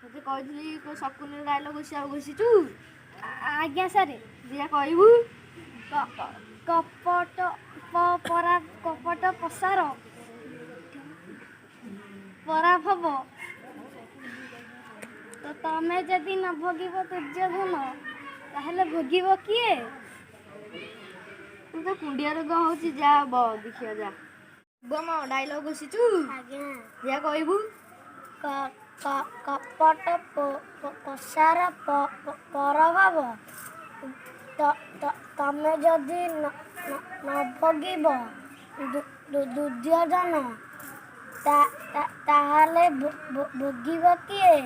ତତେ କହିଥିଲି ଶକୁନି ଡାଇଲଗ ଘୋଷିବାକୁ, ଘୋଷିଛୁ? ଆଜ୍ଞା ସାର୍। ଦିଆ କହିବୁ। କପଟ ପରା କପଟ ପଶାର ପରାଭବ, ତ ତମେ ଯଦି ନ ଭୋଗିବ ଦୁର୍ଯ୍ୟୋଧନ, ତାହେଲେ ଭୋଗିବ କିଏ? ତୁ ତ କୁଣ୍ଡିଆ ରୋଗ ହଉଛି, ଯା ବ ଦେଖିବା ଯା। ଶୁଭମ, ଡାଇଲଗ ଘୋଷିଛୁ? ଆଜ୍ଞା। ଦିଆ କହିବୁ। କପଟ ପଶାର ପରଭାବ, ତମେ ଯଦି ନ ଭୋଗିବ ଦୁର୍ଯ୍ୟୋଧନ, ତାହେଲେ ଭୋଗିବ କିଏ?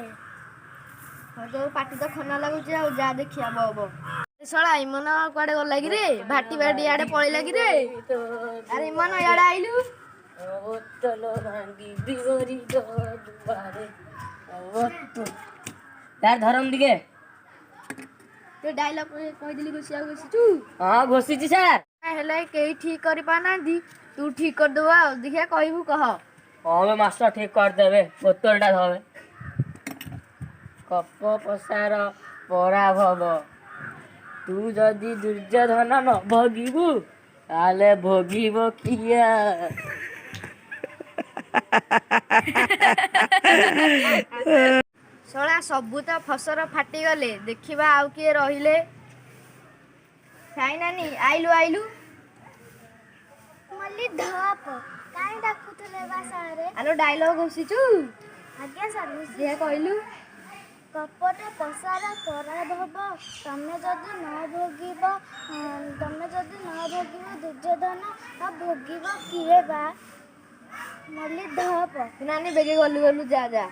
ତୋ ପାଟି ତ ଖନା ଲାଗୁଛି ଆଉ, ଯା ଦେଖିବା ବ ବ। ଶଳା ଇମନ କୁଆଡେ ଗଲା କିରେ? ଭାଟି ଭାଟି ଇଆଡେ ପଳେଇଲା କିରେ? ଆରେ ଇମନ, ଇଆଡେ ଆଇଲୁ। ବୋତଲ ଭାଙ୍ଗି ବିପରୀତ ଦୁଆରେ। ସାର୍, ଧରମ ଟିକେ। ତୁ ଡାଇଲଗ କହିଥିଲି ଘୋଷିବାକୁ, ଘୋଷିଛୁ? ହଁ, ଘୋଷିଛି ସାର୍। ହେଲେ କେହି ଠିକ କରିପାରୁନାହାନ୍ତି, ତୁ ଠିକ କରିଦବୁ ଆଉ। ଦେଖିବା କହିବୁ, କହ। ହଁ ବେ ମାଷ୍ଟର, ଠିକ କରିଦେବେ। ବୋତଲଟା ଧବେ। କପ ପଶାର ପରାଭବ, ତୁ ଯଦି ଦୁର୍ଯ୍ୟୋଧନ ନ ଭୋଗିବୁ, ତାହେଲେ ଭୋଗିବ କିଏ? ଶଳା ସବୁ ତ ଫସର ଫାଟିଗଲେ, ଦେଖିବା ଆଉ କିଏ ରହିଲେ। ସାଇ ନାନୀ, ଆଇଲୁ ଆଇଲୁ। ମଲ୍ଲି ଧପ, କାଇଁ ଡାକୁଥିଲେ ବା ସାରେ? ଆଲୋ, ଡାଇଲଗ ଘୋଷିଛୁ? ଆଜ୍ଞା ସାର୍। ଦେଖିଆ କହିଲୁ। କପଟ ପଶାର ପରାଭବ, ତମେ ଯଦି ନ ଭୋଗିବ, ତମେ ଯଦି ନ ଭୋଗିବ ଦୁର୍ଯ୍ୟୋଧନ, ଆଉ ଭୋଗିବ କିଏ ବା? ମଲ୍ଲି ଧପ। ନାନୀ ବେଗେ ଗଲୁ ଗଲୁ, ଯା ଯା।